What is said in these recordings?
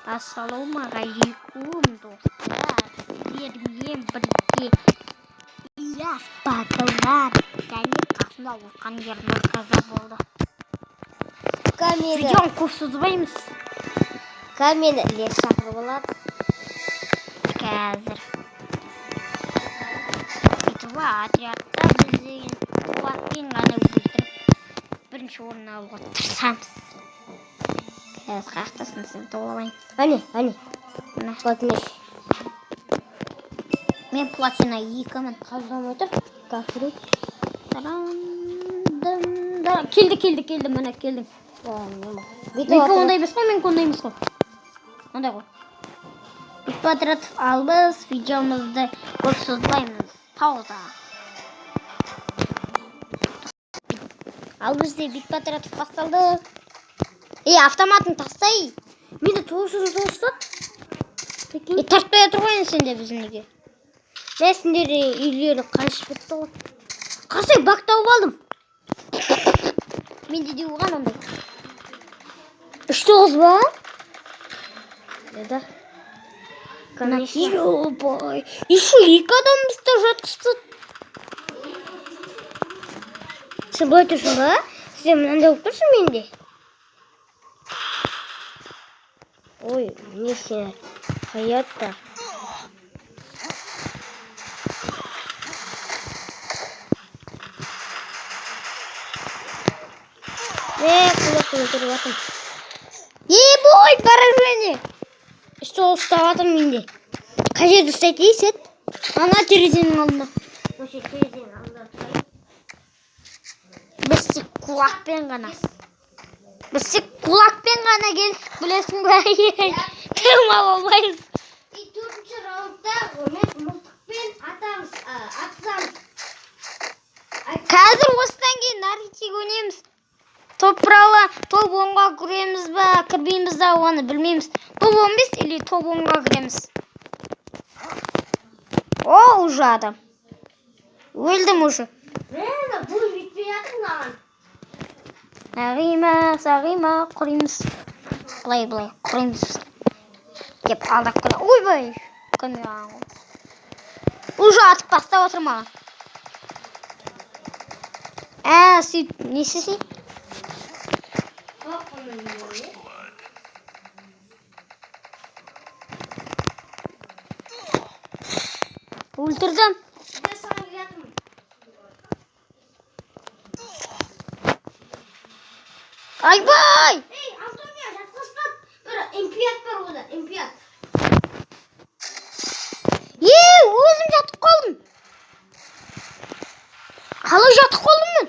Ассалаумағалейкум, достар! Сіздермен бірге Ильяс батырлар және қасымда отқан Ернұр қаза болды. Камера. Видеоны көп созбаймыз. Камера ілес шақырып алады. Қазір. Сөйтіп отрядта біз деген қуатпен ғана өлтіріп, бірінші орын алуға тырысамыз. Қазір қаяқтасың сен, тауып алайын. Әне, әне. Міне. Платина. Мен платина 2-мін. Қабылдамай тұр. Кафре. Тарам, дым, да. Келді, келді, келді, міне келдім. Бүйтіп Менікі ондай емес қой, менікі ондай емес қой. Ондай ғой. Битва отрядов албыз, видеомызды көп созбаймыз. Пауза. Ал бізде битва отрядов басталды. Ей, автоматын тастай. Менде 909 ұстады. Е, тартпай отыр ғой енді сенде біздің неге. Мен сендердің үйлері қашып бітті ғой. Қарасай, бак тауып алдым. Менде де болған ондай. 3-9 ба? Да. Конечно. Ёбай. Еще екі адам бізді жатқызды. Сен былай тұрсың ба? Сен мынандай болып тұрсың менде. Ой, не сен хаятта. Не, құлақ өлтіріп жатырмын. Ебой, поражение. 3-9 ұстап жатырмын менде. Қай жерде ұстайды дейсің? Ана терезенің алдында. Осы терезенің алдында тұрайын. Біз тек кулакпен ғана. Біз тек кулакпен ғана келістік, білесің бе? Тым ала алмаймыз. И төртінші раундта мен мылтықпен атамыз, атсамыз. Қазір осыдан кейін наргитик ойнаймыз. Топ туралы топ 10-ға кіреміз ба, кірмейміз да, оны білмейміз. Топ 15 или топ 10-ға кіреміз. О, уже адам. Өлдім уже. Мен бұл жетпей жатыр маған. Нағима, Сағима, құримыз. Былай, былай, құримыз. Деп алдап қойды. Ойбай, көрмей қалған ғой. Уже атып бастап отыр маған. Ә, сөйтіп, не істесей? Өлтірдім. Мен саған келе жатырмын. Айбай! Ей, Антония, жатқызбады. Бір М5 бар ода, М5. Е, өзім жатып қалдым. Қалай жатып қалдым мен?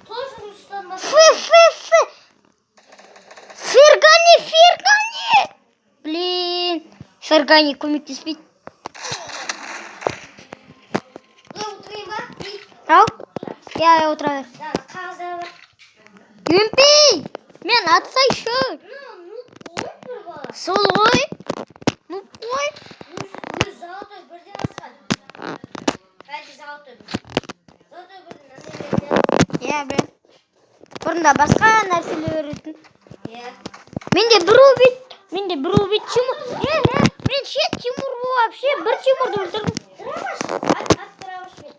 Тоғыз ұстан Ф, Ф, Ф. Фергани, Фергани. Блин, Фергани көмектеспейді. Былай отырайын ба? Ау? Иә, иә, отыра бер. Қағаздар бар. Емпей! Мен атсайшы. Ну, ну, қой бір бала. Сол ғой. Ну қой. Өз золотой бірден асқан. Әлде золотой бір. Золотой бірден андай берген. Иә, білем. Бұрында басқа нәрселер беретін. Иә. Менде бір убит. Менде бір убит Тимур. Е, е, мен ше Тимур вообще бір Тимурды өлтірдім. Драваш, ат, ат дравашпен.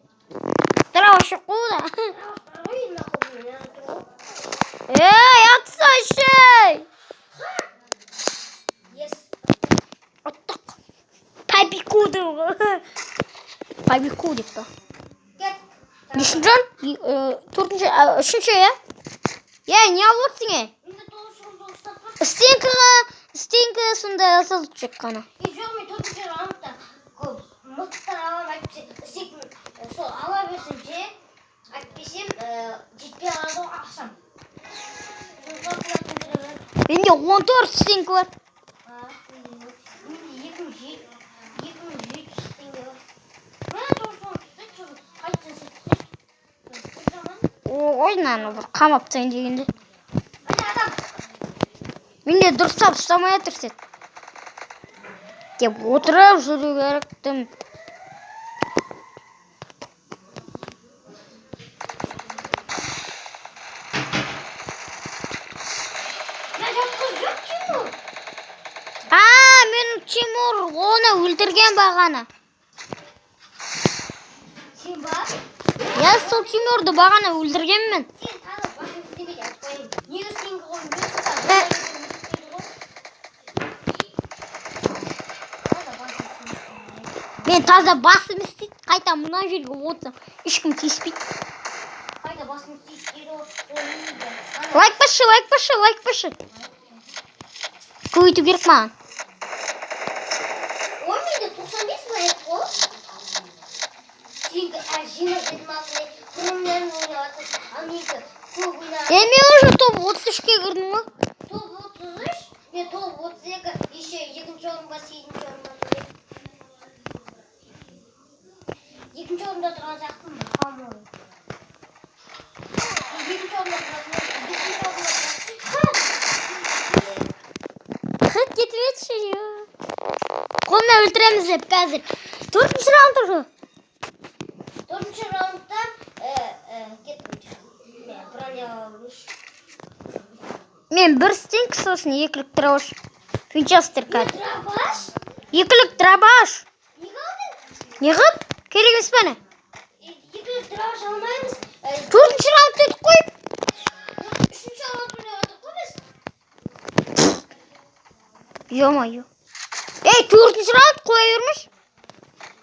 Драваш қой да. Драваш бар ғой, мына қолымда, мына тұр ғой. Ей, атсайшы! Yes. Ұттық. Побеку деп ғой. Побеку деп па. Кет. Нешінші жан? Төртінші, үшінші, иә? Е, не алып отырсың, е? Менде 909 ұстап тұр. Стенкаға, стенка сондай алса тек қана. Е, жоқ, мен төртінші раундта көп мылтықтар аламын, әйтпесе істейтін, сол ала берсем ше, әйтпесем, жетпей қалады ғой ақшам. Сондықтан құлатын керек. Менде 14 стенка бар. А, менде 2700 теңге бар. Мына 909 ұстайды, қайтадан сатып тастайды. Жаман. Ой, мынаны бір қамап тастайын дегенде. Ана адам. Менде дұрыстап ұстамай жатыр сен. Деп отырып жүру керек тім. Мына жатқызып жоқ Тимур. Тимур оны өлтірген бағана. Сен ба? Иә, сол Тимурды бағана өлтіргенмін. Сен тағы басың істемейді, айтпайын. Неге сенікі ғой? Мен таза басым істейді, қайта мына жерге отырсам, ешкім тиіспейді. Қайда басың істейді ғой, ол не дейді? Лайк басшы, лайк басшы, лайк басшы. Көбейту керек маған. Ой, менде 95 лайк қой. Сенікі жиырма жеті ма, бұрыннан ойнап жатыр, ал менікі көп ойнап. Е, мен уже топ 33-ке кірдім ғой. Топ 33, мен топ 32, еще екінші орын ба, сегізінші орын ба тұр. Екінші орында тұрған сияқтымын, по-моему. Екінші орында тұратын, бесінші орында тұратын. Хит кетіп етші. Қолына өлтіреміз деп қазір. Төртінші раунд уже. Төртінші раундта кеттім. Мен броня алып. Мен бір стенка, сосын екілік дробаш. Винчестер қазір. Дробаш? Екілік дробаш. Неге алдың? Неғып? Керек емес пе не? Екілік дробаш алмаймыз. Төртінші раунд дедік қой. Үшінші раунд ойнап жатырмық қой біз. Ё-моё. Ей, төртінші раунд қоя бермеш.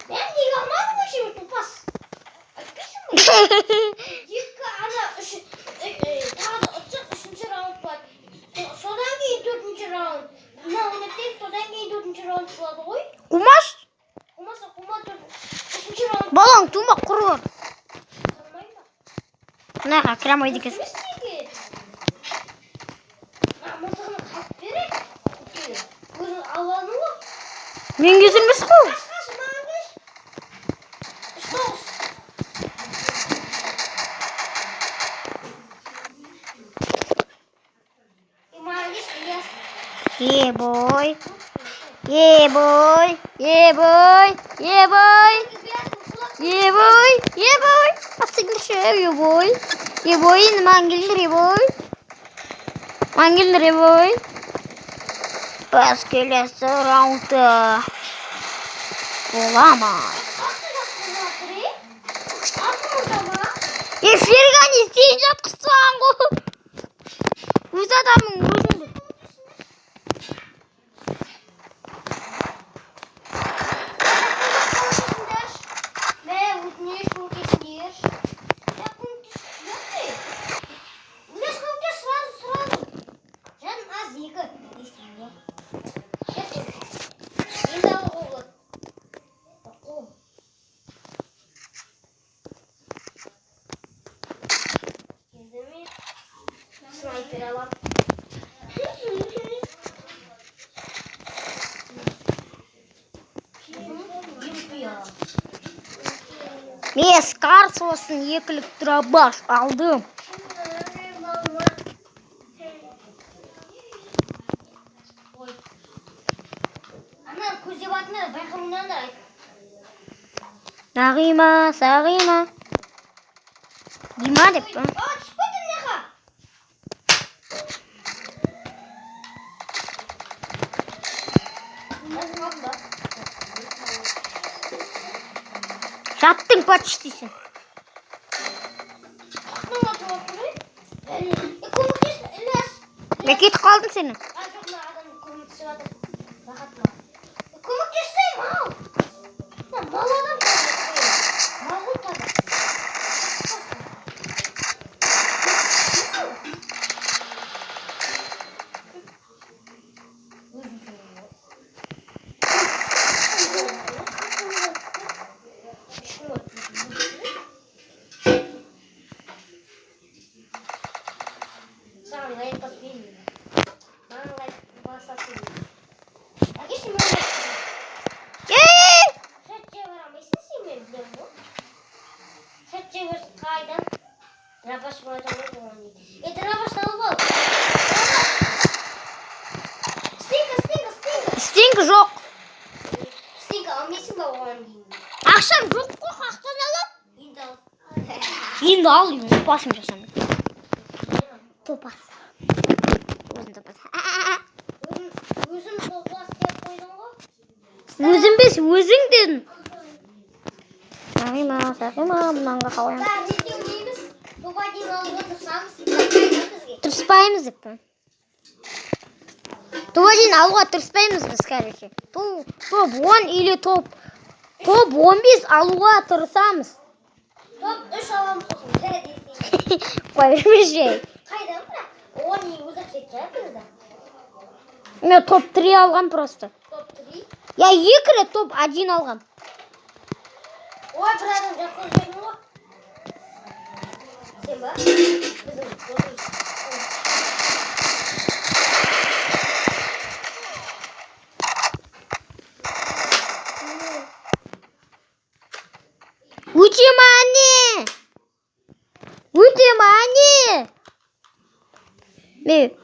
Мен неге алмадым вообще, тупас? Айтпайсың ба? Екі ана үш, тағы да ұтсақ үшінші раунд болады. Содан кейін төртінші раунд. Мына ойнап дейік, содан кейін төртінші раунд болады ғой. Қумаш. Қумаса қума, үшінші раунд. Балаң тума құрғыр. Алмаймын ба? Мынаға кіре алмайды екенсің. Істейді. Мына мылтығын қайтып берейік. Өзің алып алдың ғой. Мен кезім емес қой. Қаш, қаш, маған келші. Үш тоғыз. Маған келші, Ильяс. Ебой. Ебой. Ебой. Ебой. Ебой. Ебой. Атсыңдаршы, ебой. Ебой, енді маған келіңдер, ебой. Маған келіңдер, ебой. Біз келесі раундты бола ма? Е, Фергани, сен жатқызсаң ғой. Өз адамың өзіңді. Мә, өтініш, көмектесіңдерші. Мә, көмектес. Ильяс, көмектес, сразу, сразу. Жаным аз, екі. Естімде. Енді алуға болады. Қол. Енді мен снайпер аламын. МП аламын. Мен скар, сосын екілік дробаш алдым. Ой. Ана көздеп атыңдар, байқамаңдар. Нағима, Сағима. Дима деп па? А, түсіп кеттім мына жаққа. Қалдым ба? Жаттың почти сен. Ақтың атып отыр ғой. Көмектес, Ілияс. Мен кетіп қалдым сені. А, жоқ, мына адам көмектесіп жатыр. Рахат маған. Көмектессей, мал. Мына мал адам таза. Мал ғой таза. Саған лайк баспаймын. Маған лайк басасың. Әкеші, мен лайк. Ей! Сәтше барамайсың сен, мен білемін ғой. Сәтше барсың қайдан? Дробаш болады ғой оған дейін. Е, дробашты алып ал. Стенка, стенка, стенка. Стенка жоқ. Стенка алмайсың ба оған дейін? Ақшам жоқ қой, қаяқтан алам? Енді ал. Енді ал, енді басым жасамын. Топас. Өзім топас. Өзім, өзім топас деп қойдым ғой. Өзім бес, өзің дедің. Сағима, Сағима, мынанға қалай? Тырыспаймыз деппін. Топ 1 алуға тырыспаймыз біз, короче. Топ 10 или топ 15 алуға тырысамыз. Топ 3 аламыз сосын. Қой бермеші. Қайдан бірақ? 10 озақ жетті бізді. Мен топ 3 алғам просто. Топ 3? Я 2 рет топ 1 алғам. Ой, бір адам жақсы жібердің ғой. Сен ба? Біздің досымыз. Өте ма не? Өте ма не?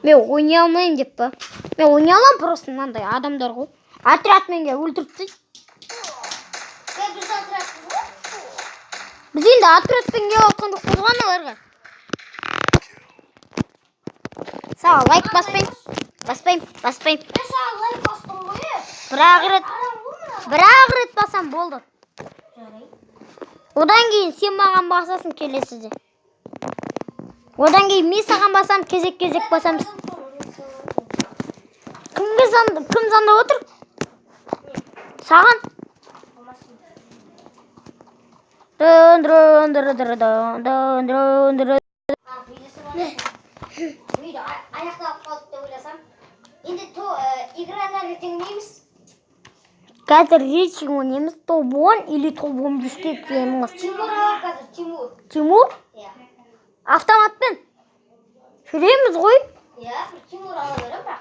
Мен ойнай алмаймын деп па? Мен ойнай аламын просто мынандай адамдар ғой. Отрядмен келіп өлтіріп тастайды. Біз отрядпыз ғой. Біз енді отрядпен келіп жатқан жоқпыз ғой аналарға. Саған лайк баспаймын. Баспаймын, баспаймын. Мен саған лайк бастым ғой. Бір-ақ рет, Арам ғой мына. бір-ақ рет басам болды. Жарайды. Одан кейін сен маған басасың келесіде. Одан кейін мен саған басам, кезек-кезек басамыз. Кімге кім звондап отыр? Саған. Дын дын дын дын дын дын дын. Видео аяқталып қалды деп ойласам. Енді играны рейтингіміз. Қазір рейтинг ойнаймыз. Топ 10 или топ 15-ке кіреміз. Тимур алар қазір, Тимур. Тимур? Иә. Автоматпен. Жүреміз ғой. Иә, Тимур ала беремін бірақ.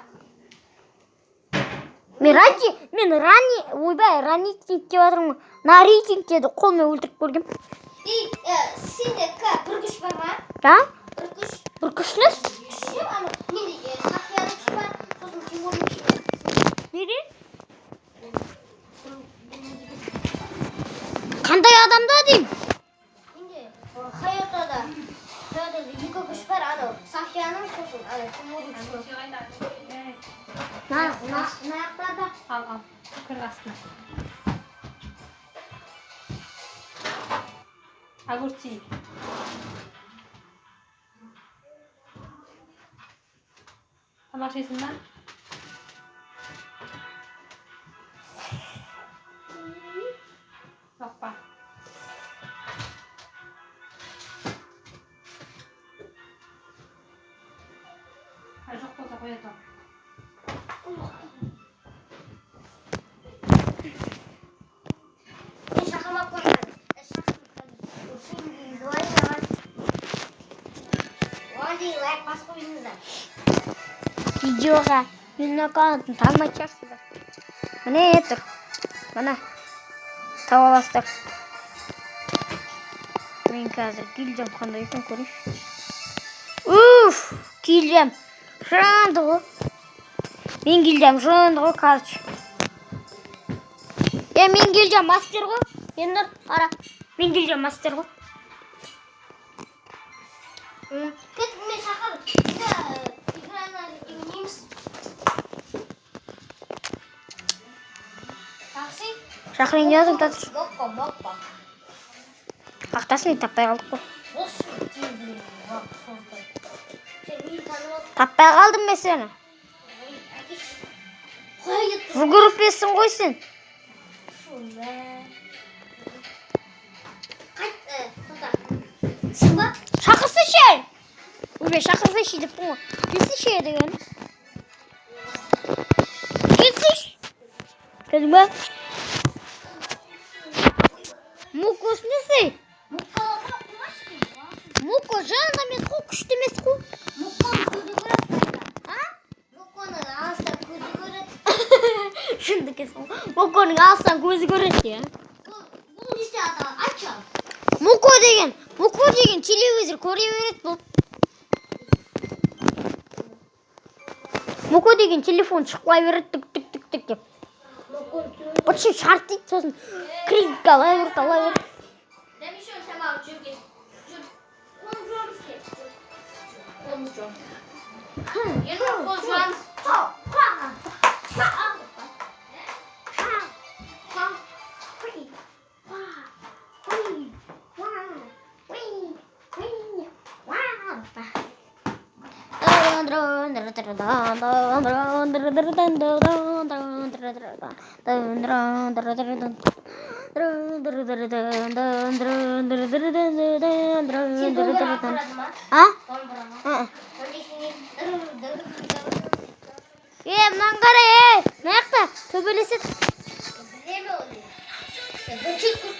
Мен рани, ойбай, рейтинг деп жатырмын ғой. На рейтингте де қолмен өлтіріп көргем. И сенде бір күш бар ма? А? Бір күш. Бір күшті? Күші ана менде Софияның күші бар, сосын Тимурдың күші бар. Неде? Қандай адамда деймін? Менде Хайотада екі күш бар, анау Софияның, сосын анау Тимурдың күші бар. На, на, на. Ал, ал. Кір астына. Огурцы. Тамақ ішесің ба? Жоқ па? Жоқ болса қоя тұр. Мен шақырмап қойған. Оған дейін лайк басып қойыңыздар. Видеоға менің аккаунтым танымайтын шығарсыздар. Міне тұр. Міне. Таба аласыздар. Мен қазір гильдиям қандай екен көрейінші. Уф, гильдиям жынды ғой. Мен гильдиям жынды ғой, короче. Мен гильдиям мастер ғой. Енді қара. Мен гильдиям мастер ғой. Кет, мен шақыр. Играны рейтингіміз. Такси? Шақырайын деп жатырмын қазір. Мокко, мокко. Қақтасын, таппай қалдық қой. Таппай қалдым мен сені. В группесің ғой сен. Шақырсайшы. Ойбай, шақырсайшы деппін ғой. Келсейші деген. Келсейші. Келдің ба? Мукос несі? Муко жынды емес қой, күшті емес қой. А? Муконың алыстан көзі көреді. Жынды екенсің ғой. Муконың алыстан көзі көреді, иә. Бұл не істеп аталады? Айтшы. Муко деген телевизор көре береді бұл. Муко деген телефон шұқылай береді, тік тік тік тік деп. Бытшы шарт дейді, сосын кредитке ала береді, ала береді. Сен домбыраға қарады ма? А? Домбыраға. Ә. Онда сен Е, мынаны қара, ей, мына жақта төбелеседі. Білемін оны. Бірінші көп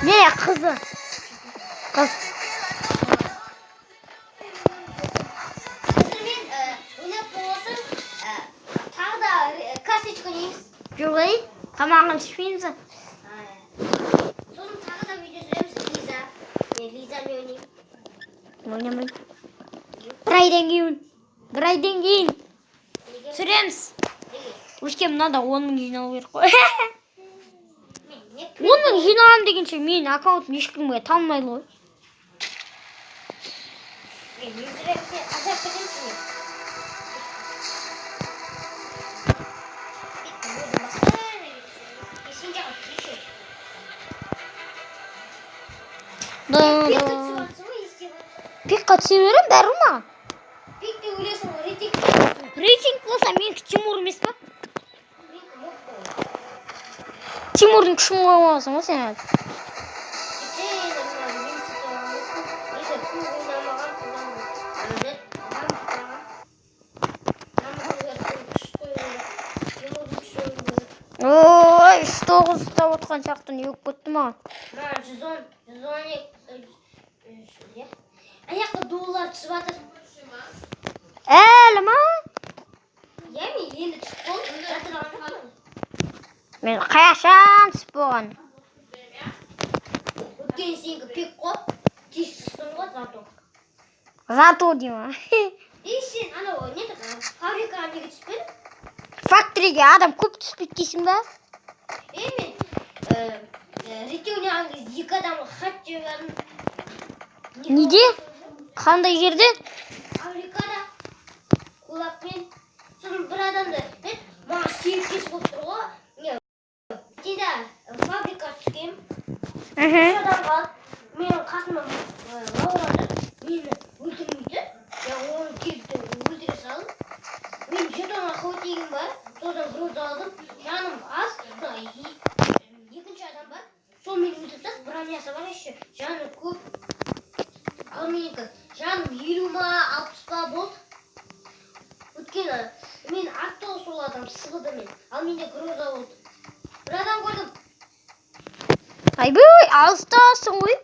Не, қызы. Қыз. Мен ойнап болсын, тағы да карточка ойнаймыз. Жоқ, ей, тамағын ішпейміз. Сосын тағы да видео түсіреміз. Лиза. Мен Лизамен ойнаймын. Ойнамаймын. Бір айдан кейін. Бір айдан кейін Неге? түсіреміз. Неге? Өйткені мынада 10 000 жиналу керек қой. Мен не 10 000 жиналамын дегенше менің аккаунтым ешкімге танымайды ғой. Мен не түсіремін, сен ажырап кетемін сенен. Кеттім, өзім басқа жерге түсіремін. Сен жаққа түсірші. Пикке түсіп жатсың ғой, есте бар. Пикқа түсе беремін, бәрі маған. Пикте өлесің ғой, рейтинг. Рейтинг болса, менікі Тимур емес па? Менікі моб қой. Тимурдың күшін қойып аласың ғой сен әлі. Кеше нормально, мен сөйтіп алмайсың. Егер көп ойнамаған, содан дамытпаған. Дамыту керек, күш қою керек. Тимурдың күші қою керек. Ой, 3-9 ұстап отқан сияқты не болып кетті маған. Маған 110, 112, иә. Ана жақта доллар түсіп жатыр. Әлі ма? Иә, мен енді түсіп болдым. Жатырған жоқпын. Мен қашан түсіп болған. Өйткені сенікі пик қой. Тез түстің ғой зато. Зато деймін. И сен анау не фабрикаға неге түспедің? Факториге адам көп түспейді дейсің ба? Е, мен ретте ойнаған кезде екі адамға хат жібердім. Неде? Қандай жерде? Фабрикада кулакпен. Сосын бір адамды мен маған серіктес болып тұр ғой. Не, дейді, фабрика түскенмін. Үш адам қалды. Менің қасыма Лаура тұр. Мені өлтірмейді. Я оны келіп өлтіре салдым. Мен жетон охотнигім бар. Содан гроза алдым. Жаным аз. Сол екінші адам бар. Сол мені өлтіріп тастады. Бронясы бар еще. Жаны көп. Ал менікі жаным 50 ма, 60 па болды. Өйткені мен атты ғой сол адам, сығыды мен. Ал менде гроза болды. Бір адам көрдім. Айбай, алыстасың ғой.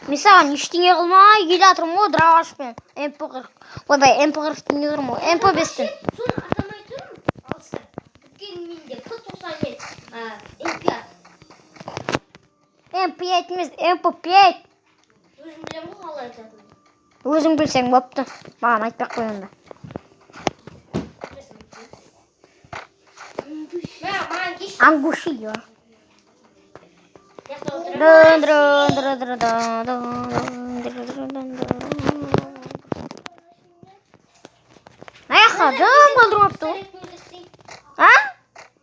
Мен саған ештеңе қылмай келе жатырмын ғой дробашпен. МП40. Ойбай, МП40 не тұрмын ғой. МП5-пен. Соны атамай тұрмын алыстан. Өйткені менде П90 мен МП. МП5 емес, МП5. Өзім білемін ғой қалай айтатынын. Өзің білсең бопты. Маған айтпай ақ қой онда. Мә, маған кеш. Ангуши. Мына отырамын. Дын дын дын дын дын дын дын дын дын. Мына жаққа дым қалдырмапты ғой. Пистолетпен өлтірсең. А?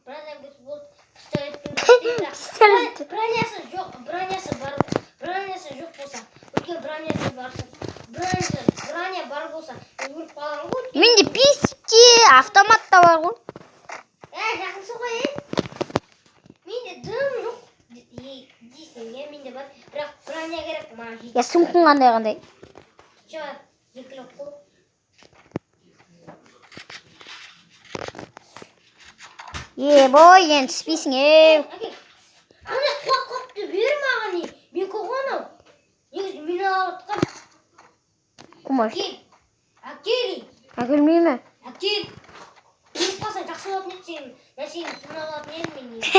Бір адам кетіп болды. Пистолетпен өлтірсең, бірақ Пистолет. Бронясы жоқ, бронясы бар, бронясы жоқ болса, өйткені бронясы барса, бронясы, броня бар болса, мен өліп қаламын ғой. Менде пистик те, автомат та бар ғой. Ә, жақынсың ғой, е? Менде дым жоқ дейсің, иә, менде бар. Бірақ броня керек маған. Я, сумкаң қандай қандай? Чё, екілік қол. Е, бой, енді түспейсің, е. Әкел. Ана құлақ қопты бер маған, не. Менікі ғой анау. Негізі мен алып жатқам. Қумаш. Әкел. Әкел. Әкелмей ме? Әкел. Өліп қалсаң жақсы болатын еді сенің. Нәрсеңді соны алатын едім мен негізі.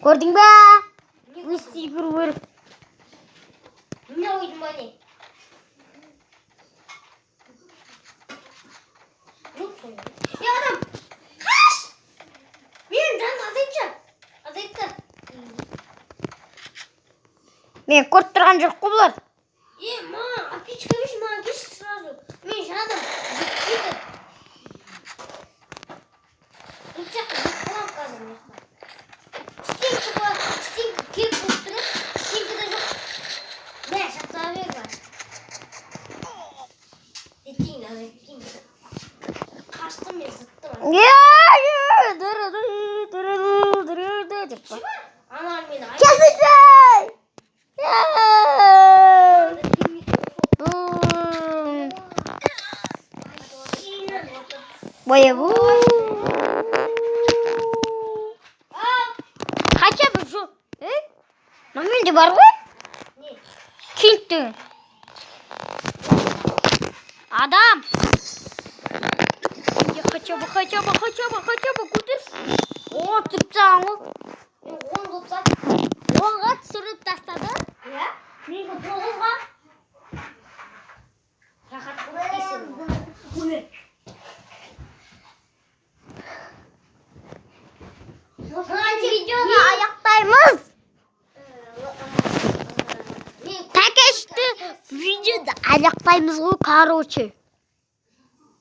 Көрдің ба? Не Өсти бір өріп. Мына ойдың ба не? Жоқ сол. Е, адам! Қаш! Менің жаным азайтшы. Азайтты. Мен көріп тұрған жоқ қой бұлар. Е, маған аптечка берші, маған келші сразу. Мен жаным жетпейді. Бұл жақта өліп қаламын қазір мына жақта. Істен шыға, Боевой. Ал. Хотя бы жоқ. Е? Мына менде бар ғой. Не? Кинг деген. Адам. Я хотя бы, хотя бы, хотя бы, хотя бы көтерші. О, түсіріп тастаған ғой. Мен 10 қылып тастадым. 10-ға түсіріп тастады. Иә? Менікі 9-ға. Рахат болып дейсің. Осыған видеоны аяқтаймыз. Мен Тәкешті видеоды аяқтаймыз ғой, короче.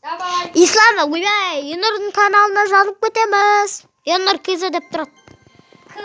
Давай. Ислам, ойбай, Енұрдың каналына жазылып кетеміз. Енұр КЗ деп тұрады.